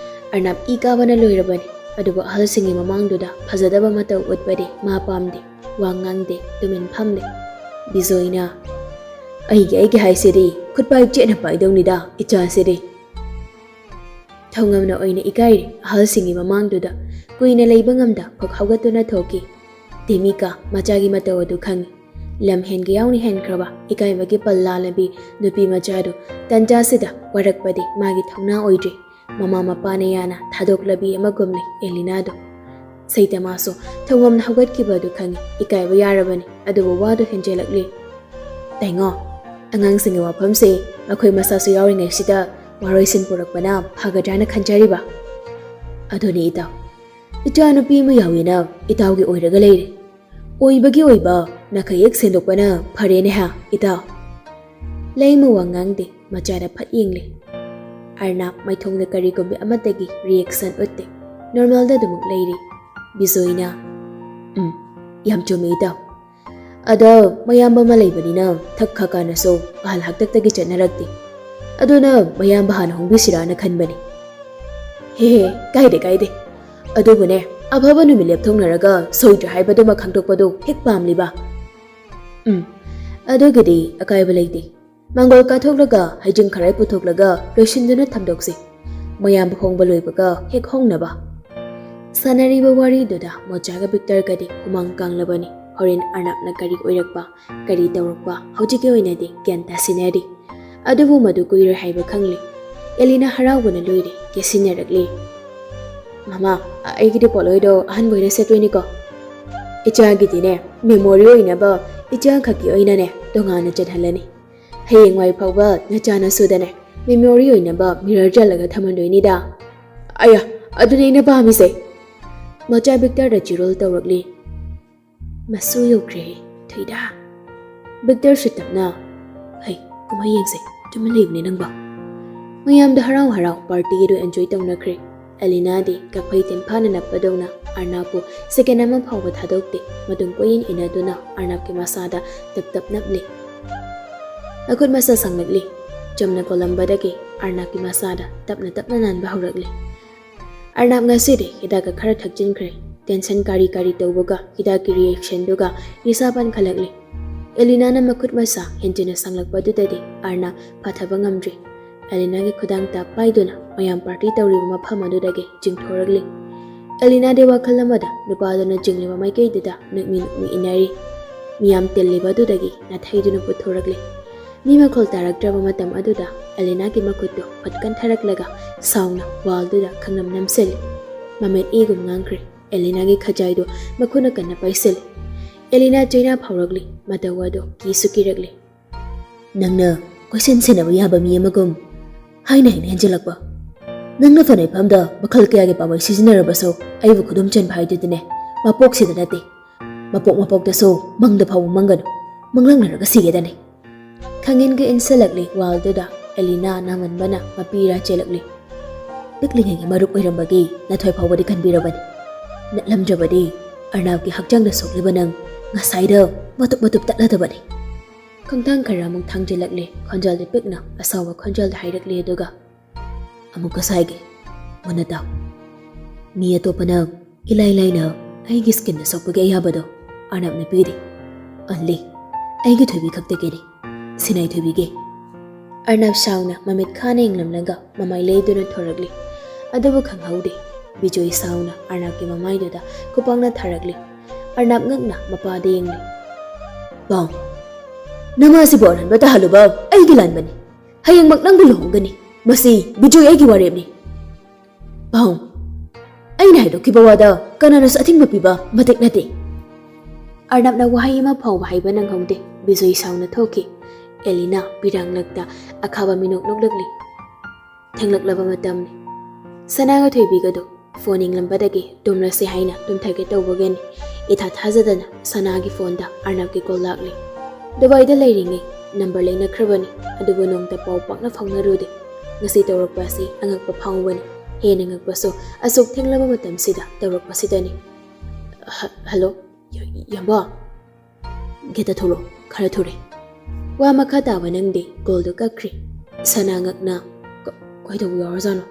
ꯑꯔꯅꯥꯞ ꯏ ꯀꯥꯕꯅ ꯂꯣꯏꯔꯕꯅꯤ, ꯑꯗꯨꯕꯨ ꯑꯍꯜꯁꯤꯡꯒꯤ ꯃꯃꯥꯡꯗꯨꯗ ꯐꯖꯗꯕ ꯃꯇꯧ ꯎꯠꯄꯗꯤ ꯃꯥ ꯄꯥꯝꯗꯦ꯫ ꯋꯥ ꯉꯥꯡꯗꯦ, ꯇꯨꯃꯤꯟ ꯐꯝꯂꯦ꯫ ꯕꯤꯖꯣꯏꯅ, "ꯑꯩꯒꯤ, ꯑꯩꯒꯤ ꯍꯥꯏꯁꯤꯗꯤ ꯈꯨꯠꯄꯥꯏ ꯆꯦꯠꯅ ꯄꯥꯏꯗꯧꯅꯤꯗ ꯏꯆꯥꯁꯤꯗꯤ!" ꯊꯧꯉꯝꯅ ꯑꯣꯏꯅ ꯏꯀꯥꯏꯔꯦ ꯑꯍꯜꯁꯤꯡꯒꯤ ꯃꯃꯥꯡꯗꯨꯗ꯫ ꯀꯨꯏꯅ ꯂꯩꯕ ꯉꯝꯗ ꯐꯨꯛ ꯍꯧꯒꯠꯇꯨꯅ ꯊꯣꯛꯈꯤ꯫ ꯗꯦꯃꯤꯀꯥ ꯃꯆꯥꯒꯤ ꯃꯇꯧ ꯑꯗꯨ ꯈꯪꯏ꯫ ꯂꯝ ꯍꯦꯟꯒꯦ ꯌꯥꯎꯅ ꯍꯦꯟꯈ꯭ꯔꯕ ꯏꯀꯥꯏꯕꯒꯤ ꯄꯜ ꯂꯥꯜꯂꯕꯤ ꯅꯨꯄꯤ ꯃꯆꯥꯗꯨ ꯇꯟꯖꯥꯁꯤꯗ ꯋꯥꯔꯛꯄꯗꯤ ꯃꯥꯒꯤ ꯊꯧꯅꯥ ꯑꯣꯏꯗ꯭ꯔꯤ꯫ ꯃꯃꯥ ꯃꯄꯥꯅ ꯌꯥꯅ ꯊꯥꯗꯣꯛꯂꯕꯤ ꯑꯃꯒꯨꯝꯅꯤ ꯑꯦꯂꯤꯅꯥꯗꯣ꯫ ꯁꯩꯇꯃꯥꯁꯨ ꯊꯧꯉꯝꯅ ꯍꯧꯒꯠꯈꯤꯕ ꯑꯗꯨ ꯈꯪꯏ꯫ ꯏꯀꯥꯏꯕ ꯌꯥꯔꯕꯅꯤ, ꯑꯗꯨꯕꯨ ꯋꯥꯗꯨ ꯍꯦꯟꯖꯜꯂꯛꯂꯤ꯫ "ꯇꯥꯏꯉꯣ, ꯑꯉꯥꯡꯁꯤꯡꯒꯤ ꯋꯥꯐꯝꯁꯦ ꯃꯈꯣꯏ ꯃꯁꯥꯁꯨ ꯌꯥꯎꯔꯤꯉꯩꯁꯤꯗ ꯋꯥꯔꯣꯏꯁꯤꯟ ꯄꯨꯔꯛꯄꯅ ꯐꯒꯗ꯭ꯔꯥꯅ ꯈꯟꯖꯔꯤꯕ?" "ꯑꯗꯨꯅꯤ ꯏꯇꯥꯎ, "ꯏꯆꯥꯅꯨꯄꯤ ꯑꯃ ꯌꯥꯎꯏꯅ ꯏꯇꯥꯎꯒꯤ ꯑꯣꯏꯔꯒ ꯂꯩꯔꯦ꯫ ꯑꯣꯏꯕꯒꯤ ꯑꯣꯏꯕ ꯅꯥꯈꯩ ꯍꯦꯛ ꯁꯦꯡꯗꯣꯛꯄꯅ ꯐꯔꯦꯅꯦ ꯍꯥ, ꯏꯇꯥꯎ?" ꯂꯩꯃ ꯋꯥ ꯉꯥꯡꯗꯦ, ꯃꯆꯥꯗ ꯐꯠ ꯌꯦꯡꯂꯦ꯫ ꯑꯔꯅꯥꯕ ꯃꯥꯏꯊꯣꯡꯗ ꯀꯔꯤꯒꯨꯝꯕ ꯑꯃꯠꯇꯒꯤ reaction ꯎꯠꯇꯦ, normalꯗ ꯑꯗꯨꯃꯛ ꯂꯩꯔꯤ꯫ ꯕꯤꯖꯣꯏꯅ, "ꯎꯝ, ꯌꯥꯝ ꯆꯨꯝꯃꯤ ꯏꯇꯥꯎ꯫ ꯑꯗꯣ ꯃꯌꯥꯝꯕ ꯑꯃ ꯂꯩꯕꯅꯤꯅ ꯊꯛ ꯈꯥ ꯀꯥꯅꯁꯨ ꯑꯍꯜ ꯍꯥꯛꯇꯛꯇꯒꯤ ꯆꯠꯅꯔꯛꯇꯦ꯫ ꯑꯗꯨꯅ ꯃꯌꯥꯝꯕ ꯍꯥꯟꯅ ꯍꯣꯡꯕꯤꯁꯤꯔꯥꯅ ꯈꯟꯕꯅꯤ꯫" "ꯍꯦ ꯍꯦ, ꯀꯥꯏꯗꯦ ꯀꯥꯏꯗꯦ꯫ ꯑꯗꯨꯕꯨꯅꯦ, ꯑꯐꯕ ꯅꯨꯃꯤꯠ ꯂꯦꯞꯊꯣꯛꯅꯔꯒ ꯁꯣꯏꯗ꯭ꯔꯦ ꯍꯥꯏꯕꯗꯨꯃ ꯈꯪꯗꯣꯛꯄꯗꯨ ꯍꯦꯛ ꯄꯥꯝꯂꯤꯕ꯫" "ꯎꯝ, ꯑꯗꯨꯒꯤꯗꯤ ꯑꯀꯥꯏꯕ ꯂꯩꯇꯦ꯫ ꯃꯪꯒꯣꯜ ꯀꯥꯊꯣꯛꯂꯒ ꯍꯩꯖꯤꯡ ꯈꯔꯥꯏ ꯄꯨꯊꯣꯛꯂꯒ ꯂꯣꯏꯁꯤꯟꯗꯨꯅ ꯊꯝꯗꯣꯛꯁꯤ꯫ ꯃꯌꯥꯝꯕ ꯍꯣꯡꯕ ꯂꯣꯏꯕꯒ ꯍꯦꯛ ꯍꯣꯡꯅꯕ꯫" ꯁꯥꯟꯅꯔꯤꯕ ꯋꯥꯔꯤꯗꯨꯗ ꯃꯣꯆꯥꯒ ꯕꯤꯛꯇꯔꯒꯗꯤ ꯍꯨꯃꯥꯡ ꯀꯥꯡꯂꯕꯅꯤ꯫ ꯍꯣꯔꯦꯟ ꯑꯔꯅꯥꯞꯅ ꯀꯔꯤ ꯑꯣꯏꯔꯛꯄ, ꯀꯔꯤ ꯇꯧꯔꯛꯄ ꯍꯧꯖꯤꯛꯀꯤ ꯑꯣꯏꯅꯗꯤ ꯒ꯭ꯌꯥꯟ ꯇꯥꯁꯤꯟꯅꯔꯤ꯫ ꯑꯗꯨꯕꯨ ꯃꯗꯨ ꯀꯨꯏꯔꯣꯏ ꯍꯥꯏꯕ ꯈꯪꯂꯤ꯫ ꯑꯦꯂꯤꯅꯥ ꯍꯔꯥꯎꯕꯅ ꯂꯣꯏꯔꯦ, ꯀꯦꯁꯤꯟꯅꯔꯛꯂꯤ꯫ "ꯃꯃꯥ, ꯑꯩꯒꯤꯗꯤ ꯄꯣꯠꯂꯣꯏꯗꯣ ꯑꯍꯟꯕ ꯑꯣꯏꯅ ꯁꯦꯠꯇꯣꯏꯅꯤꯀꯣ?" "ꯏꯆꯥꯒꯤꯗꯤꯅꯦ, memory ꯑꯣꯏꯅꯕ ꯏꯆꯥ ꯈꯛꯀꯤ ꯑꯣꯏꯅꯅꯦ ꯇꯣꯉꯥꯟꯅ ꯆꯠꯍꯜꯂꯅꯤ꯫ ꯍꯌꯦꯡꯋꯥꯏ ꯐꯥꯎꯕ ꯅꯆꯥꯅꯁꯨꯗꯅꯦ memory ꯑꯣꯏꯅꯕ mirror ꯆꯜꯂꯒ ꯊꯝꯍꯟꯗꯣꯏꯅꯤꯗ꯫" "ꯑꯌꯥ, ꯑꯗꯨꯅꯦ ꯑꯩꯅ ꯄꯥꯝꯃꯤꯁꯦ꯫" ꯃꯆꯥ ꯕꯤꯛꯇꯔꯗ ꯆꯤꯔꯣꯜ ꯇꯧꯔꯛꯂꯤ꯫ "ꯃꯁꯨ ꯌꯧꯈ꯭ꯔꯦ, ꯊꯣꯏꯗ꯫" ꯕꯤꯛꯇꯔꯁꯨ ꯇꯞꯅ, "ꯍꯩ, ꯀꯨꯝꯍꯩ ꯌꯦꯡꯁꯦ, ꯇꯨꯃꯤꯟ ꯂꯩꯕꯅꯦ ꯅꯪꯕꯣ꯫" ꯃꯌꯥꯝꯗ ꯍꯔꯥꯎ ꯍꯔꯥꯎ party ꯑꯗꯨ enjoy ꯇꯧꯅꯈ꯭ꯔꯦ꯫ ꯑꯦꯂꯤꯅꯥꯗꯤ ꯀꯛꯐꯩ ꯇꯤꯟꯐꯥꯅ ꯅꯞꯄꯗꯧꯅ ꯑꯔꯅꯥꯞꯄꯨ second ꯑꯃ ꯐꯥꯎꯕ ꯊꯥꯗꯣꯛꯇꯦ꯫ ꯃꯇꯨꯡ ꯀꯣꯏꯏꯟ ꯏꯟꯅꯗꯨꯅ ꯑꯔꯅꯥꯞꯀꯤ ꯃꯁꯥꯗ ꯇꯞ ꯇꯞ ꯅꯞꯂꯤ꯫ ꯃꯈꯨꯠ ꯃꯁꯥ ꯁꯥꯡꯂꯛꯂꯤ꯫ ꯆꯝꯅ ꯀꯣꯜꯂꯝꯕꯗꯒꯤ ꯑꯔꯅꯥꯞꯀꯤ ꯃꯁꯥꯗ ꯇꯞꯅ ꯇꯞꯅ ꯅꯥꯟꯕ ꯍꯧꯔꯛꯂꯤ꯫ ꯑꯔꯅꯥꯞ ꯉꯁꯤꯗꯤ ꯍꯤꯗꯥꯛꯀ ꯈꯔ ꯊꯛꯆꯤꯟꯈ꯭ꯔꯦ꯫ Tension ꯀꯥꯔꯤ ꯀꯥꯔꯤ ꯇꯧꯕꯒ ꯍꯤꯗꯥꯛꯀꯤ reactionꯗꯨꯒ ꯅꯤꯁꯥ ꯄꯥꯟꯈꯠꯂꯛꯂꯤ꯫ ꯑꯦꯂꯤꯅꯥꯅ ꯃꯈꯨꯠ ꯃꯁꯥ ꯍꯦꯟꯖꯤꯟꯅ ꯁꯥꯡꯂꯛꯄꯗꯨꯗꯗꯤ ꯑꯔꯅꯥꯞ ꯐꯥꯊꯕ ꯉꯝꯗ꯭ꯔꯤ꯫ ꯑꯦꯂꯤꯅꯥꯒꯤ ꯈꯨꯗꯥꯡ ꯇꯥꯞ ꯄꯥꯏꯗꯨꯅ ꯃꯌꯥꯝ party ꯇꯧꯔꯤꯕ ꯃꯐꯝ ꯑꯗꯨꯗꯒꯤ ꯆꯤꯡꯊꯣꯔꯛꯂꯤ꯫ ꯑꯦꯂꯤꯅꯥꯗꯤ ꯋꯥꯈꯜ ꯑꯃꯗ ꯅꯨꯄꯥꯗꯨꯅ ꯆꯤꯡꯂꯤꯕ ꯃꯥꯏꯀꯩꯗꯨꯗ ꯅꯨꯛꯃꯤ ꯅꯨꯛꯃꯤ ꯏꯟꯅꯔꯤ꯫ ꯃꯤꯌꯥꯝ ꯇꯤꯜꯂꯤꯕ ꯑꯗꯨꯗꯒꯤ ꯅꯥꯊꯩꯗꯨꯅ ꯄꯨꯊꯣꯔꯛꯂꯤ꯫ ꯃꯤ ꯃꯈꯣꯜ ꯇꯥꯔꯛꯇ꯭ꯔꯕ ꯃꯇꯝ ꯑꯗꯨꯗ ꯑꯦꯂꯤꯅꯥꯒꯤ ꯃꯈꯨꯠꯇꯨ ꯐꯠ ꯀꯟꯊꯔꯛꯂꯒ ꯁꯥꯎꯅ wallꯗꯨꯗ ꯈꯪꯅꯝ ꯅꯝꯁꯤꯜꯂꯤ꯫ ꯃꯃꯤꯠ ꯏꯒꯨꯝ ꯉꯥꯡꯈ꯭ꯔꯦ꯫ ꯑꯦꯂꯤꯅꯥꯒꯤ ꯈꯖꯥꯏꯗꯨ ꯃꯈꯨꯠꯅ ꯀꯟꯅ ꯄꯥꯏꯁꯤꯜꯂꯤ꯫ ꯑꯦꯂꯤꯅꯥ ꯆꯩꯅꯥ ꯐꯥꯎꯔꯛꯂꯤ꯫ ꯃꯇꯧ ꯑꯗꯨ ꯀꯤꯁꯨ ꯀꯤꯔꯛꯂꯤ꯫ "ꯅꯪꯅ ꯀꯣꯏꯁꯦꯟ ꯁꯦꯟꯅꯕ ꯌꯥꯕ ꯃꯤ ꯑꯃꯒꯨꯝ ꯍꯥꯏꯅ ꯍꯥꯏꯅ ꯍꯦꯟꯖꯤꯜꯂꯛꯄ꯫" ꯅꯪꯅ ꯐꯅ ꯏꯐꯝꯗ ꯃꯈꯜ ꯀꯌꯥꯒꯤ ꯄꯥꯝꯕꯩ ꯁꯤꯖꯤꯟꯅꯔꯕꯁꯨ ꯑꯩꯕꯨ ꯈꯨꯗꯨꯝ ꯆꯟꯕ ꯍꯥꯏꯗꯨꯗꯤꯅꯦ, ꯃꯄꯣꯛꯁꯤꯗ ꯅꯠꯇꯦ, ꯃꯄꯣꯛ ꯃꯄꯣꯛꯇꯁꯨ ꯃꯪꯗ ꯐꯥꯎꯕ ꯃꯪꯒꯅꯨ, ꯃꯪꯂꯪꯅꯔꯒ ꯁꯤꯒꯗꯅꯤ꯫ ꯈꯪꯏꯟꯒ ꯏꯟꯁꯤꯜꯂꯛꯂꯤ ꯋꯥꯜꯗꯨꯗ꯫ ꯑꯦꯂꯤꯅꯥ ꯅꯥꯃꯟꯕꯅ ꯃꯄꯤ ꯏꯔꯥ ꯆꯦꯜꯂꯛꯂꯤ꯫ ꯄꯤꯛꯂꯤꯉꯩꯒꯤ ꯃꯔꯨꯞ ꯑꯣꯏꯔꯝꯕꯒꯤ ꯅꯊꯣꯏ ꯐꯥꯎꯕꯗꯤ ꯈꯟꯕꯤꯔꯕꯅꯤ꯫ ꯅꯠꯂꯝꯗ꯭ꯔꯕꯗꯤ ꯑꯔꯅꯥꯞꯀꯤ ꯍꯛꯆꯥꯡꯗ ꯁꯣꯛꯂꯤꯕ ꯅꯪ ꯉꯁꯥꯏꯗ ꯃꯇꯨꯞ ꯃꯇꯨꯞ ꯇꯠꯂꯗꯕꯅꯤ꯫ ꯈꯣꯡꯊꯥꯡ ꯈꯔ ꯑꯃꯨꯛ ꯊꯥꯡꯖꯤꯜꯂꯛꯂꯤ꯫ ꯈꯣꯟꯖꯦꯜꯗꯤ ꯄꯤꯛꯅ ꯑꯁꯥꯎꯕ ꯈꯣꯟꯖꯦꯜꯗ ꯍꯥꯏꯔꯛꯂꯤ, ꯑꯗꯨꯒ ꯑꯃꯨꯛꯀ ꯁꯥꯏꯒꯦ, ꯃꯨꯟꯅ ꯇꯥꯎ꯫ ꯃꯤ ꯑꯇꯣꯞꯄꯅ ꯏꯂꯥꯏ ꯂꯥꯏꯅ ꯑꯩꯒꯤ ꯁ꯭ꯀꯤꯟꯗ ꯁꯣꯛꯄꯒꯤ ꯑꯌꯥꯕꯗꯣ ꯑꯔꯅꯥꯞꯅ ꯄꯤꯔꯤ꯫ ꯑꯟꯂꯤ ꯑꯩꯒꯤ ꯊꯣꯏꯕꯤ ꯈꯛꯇꯒꯤꯅꯤ꯫ ꯁꯤꯅꯥꯏ ꯊꯣꯏꯕꯤꯒꯤ꯫ ꯑꯔꯅꯥꯞ ꯁꯥꯎꯅ ꯃꯃꯤꯠ ꯈꯥꯅ ꯌꯦꯡꯂꯝꯂꯒ ꯃꯃꯥꯏ ꯂꯩꯗꯨꯅ ꯊꯣꯔꯛꯂꯤ꯫ ꯑꯗꯨꯕꯨ ꯈꯪꯍꯧꯗꯦ, ꯕꯤꯖꯣꯏ ꯁꯥꯎꯅ ꯑꯔꯅꯥꯞꯀꯤ ꯃꯃꯥꯏꯗꯨꯗ ꯈꯨꯄꯥꯛꯅ ꯊꯥꯔꯛꯂꯤ꯫ ꯑꯔꯅꯥꯞ ꯉꯛꯅ ꯃꯄꯥꯗ ꯌꯦꯡꯂꯤ꯫ ꯄꯥꯎ, ꯅꯃꯥꯁꯤꯕꯨ ꯑꯔꯥꯟꯕ ꯇꯥꯍꯜꯂꯨꯕ ꯑꯩꯒꯤ ꯂꯥꯟꯕꯅꯤ꯫ ꯍꯌꯦꯡꯃꯛ ꯅꯪꯕꯨ ꯂꯨꯍꯣꯡꯒꯅꯤ꯫ ꯃꯁꯤ ꯕꯤꯖꯣꯏ ꯑꯩꯒꯤ ꯋꯥꯔꯦꯞꯅꯤ꯫ ꯄꯥꯎ, ꯑꯩꯅ ꯍꯥꯏꯗꯣꯛꯈꯤꯕ ꯋꯥꯗ ꯀꯅꯥꯅꯁꯨ ꯑꯊꯤꯡꯕ ꯄꯤꯕ ꯃꯇꯤꯛ ꯅꯠꯇꯦ꯫ ꯑꯔꯅꯥꯞꯅ ꯋꯥꯍꯩ ꯑꯃ ꯐꯥꯎꯕ ꯍꯥꯏꯕ ꯅꯪꯍꯧꯗꯦ꯫ ꯕꯤꯖꯣꯏ ꯁꯥꯎꯅ ꯊꯣꯛꯈꯤ꯫ ꯑꯦꯂꯤꯅꯥ ꯄꯤꯔꯥꯡꯂꯛꯇ ꯑꯈꯥꯕ ꯃꯤꯅꯣꯛ ꯅꯣꯛꯂꯛꯂꯤ꯫ ꯊꯦꯡꯂꯛꯂꯕ ꯃꯇꯝꯅꯤ꯫ ꯁꯅꯥꯒ ꯊꯣꯏꯕꯤꯒꯗꯨ ꯐꯣꯟ ꯌꯦꯡꯂꯝꯕꯗꯒꯤ ꯇꯨꯝꯂꯁꯤ ꯍꯥꯏꯅ ꯇꯨꯝꯊꯒꯦ ꯇꯧꯕꯒꯅꯤ꯫ ꯏꯊꯥ ꯊꯥꯖꯗꯅ ꯁꯅꯥꯒꯤ ꯐꯣꯟꯗ ꯑꯔꯅꯥꯞꯀꯤ ꯀꯣꯜ ꯂꯥꯛꯂꯤ꯫ ꯗꯨꯕꯥꯏꯗ ꯂꯩꯔꯤꯉꯩ ꯅꯝꯕꯔ ꯂꯩꯅꯈ꯭ꯔꯕꯅꯤ, ꯑꯗꯨꯕꯨ ꯅꯣꯡꯃꯇ ꯄꯥꯎ ꯄꯥꯛꯅ ꯐꯥꯎꯅꯔꯨꯗꯦ꯫ ꯉꯁꯤ ꯇꯧꯔꯛꯄ ꯑꯁꯤ ꯑꯉꯛꯄ ꯐꯥꯎꯕꯅꯤ꯫ ꯍꯦꯟꯅ ꯉꯛꯄꯁꯨ ꯑꯁꯨꯛ ꯊꯦꯡꯂꯕ ꯃꯇꯝꯁꯤꯗ ꯇꯧꯔꯛꯄꯁꯤꯗꯅꯤ꯫ ꯍ-, ꯍꯜꯂꯣ? ꯌ-, ꯌꯥꯝꯕ? ꯒꯦꯠꯇ ꯊꯣꯛꯂꯛꯑꯣ, ꯈꯔ ꯊꯨꯔꯦ꯫ ꯋꯥ ꯃꯈꯥ ꯇꯥꯕ ꯅꯪꯗꯦ, ꯀꯣꯜꯗꯨ ꯀꯛꯈ꯭ꯔꯦ꯫ ꯁꯅꯥ ꯉꯛꯅ, "ꯀ-, ꯀꯩꯗꯧꯕ ꯌꯥꯎꯔꯖꯥꯠꯅꯣ?"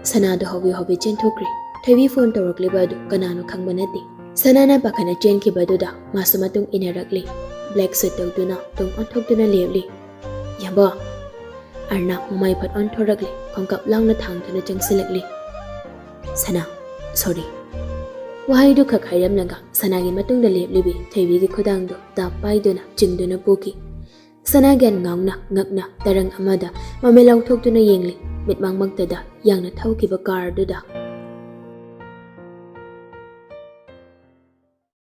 ꯁꯅꯥꯗꯣ ꯍꯧꯕꯤ ꯍꯧꯕꯤ ꯆꯦꯟꯊꯣꯛꯈ꯭ꯔꯦ꯫ ꯊꯣꯏꯕꯤ ꯐꯣꯟ ꯇꯧꯔꯛꯂꯤꯕ ꯑꯗꯨ ꯀꯅꯥꯅꯣ ꯈꯪꯕ ꯅꯠꯇꯦ꯫ ꯁꯅꯥꯅ ꯄꯥꯈꯠꯅ ꯆꯦꯟꯈꯤꯕꯗꯨꯗ ꯃꯥꯁꯨ ꯃꯇꯨꯡ ꯏꯟꯅꯔꯛꯂꯤ꯫ ꯕ꯭ꯂꯦꯛ ꯁꯨꯠ ꯇꯧꯗꯨꯅ ꯇꯨꯡ ꯑꯣꯟꯊꯣꯛꯇꯨꯅ ꯂꯦꯞꯂꯤ꯫ "ꯌꯥꯝꯕ!" ꯑꯔꯅꯥꯞ ꯃꯃꯥꯏ ꯐꯠ ꯑꯣꯟꯊꯣꯔꯛꯂꯤ, ꯈꯣꯡꯀꯥꯞ ꯂꯥꯎꯅ ꯊꯥꯡꯗꯨꯅ ꯆꯪꯁꯤꯜꯂꯛꯂꯤ꯫ "ꯁꯅꯥ, ꯁꯣꯔꯤ꯫" ꯋꯥꯍꯩꯗꯨ ꯈꯛ ꯍꯥꯏꯔꯝꯂꯒ ꯁꯅꯥꯒꯤ ꯃꯇꯨꯡꯗ ꯂꯦꯞꯂꯤꯕꯤ ꯊꯣꯏꯕꯤꯒꯤ ꯈꯨꯗꯥꯡꯗꯨ ꯇꯥꯞ ꯄꯥꯏꯗꯨꯅ ꯆꯤꯡꯗꯨꯅ ꯄꯨꯈꯤ꯫ ꯁꯅꯥ ꯒ꯭ꯌꯥꯟ ꯉꯥꯎꯅ ꯉꯛꯅ ꯇꯔꯪ ꯑꯃꯗ ꯃꯃꯤꯠ ꯂꯥꯎꯊꯣꯛꯇꯨꯅ ꯌꯦꯡꯂꯤ꯫ ꯃꯤꯠꯃꯥꯡꯃꯛꯇꯗ ꯌꯥꯡꯅ ꯊꯧꯈꯤꯕ ꯀꯥꯔꯗꯨꯗ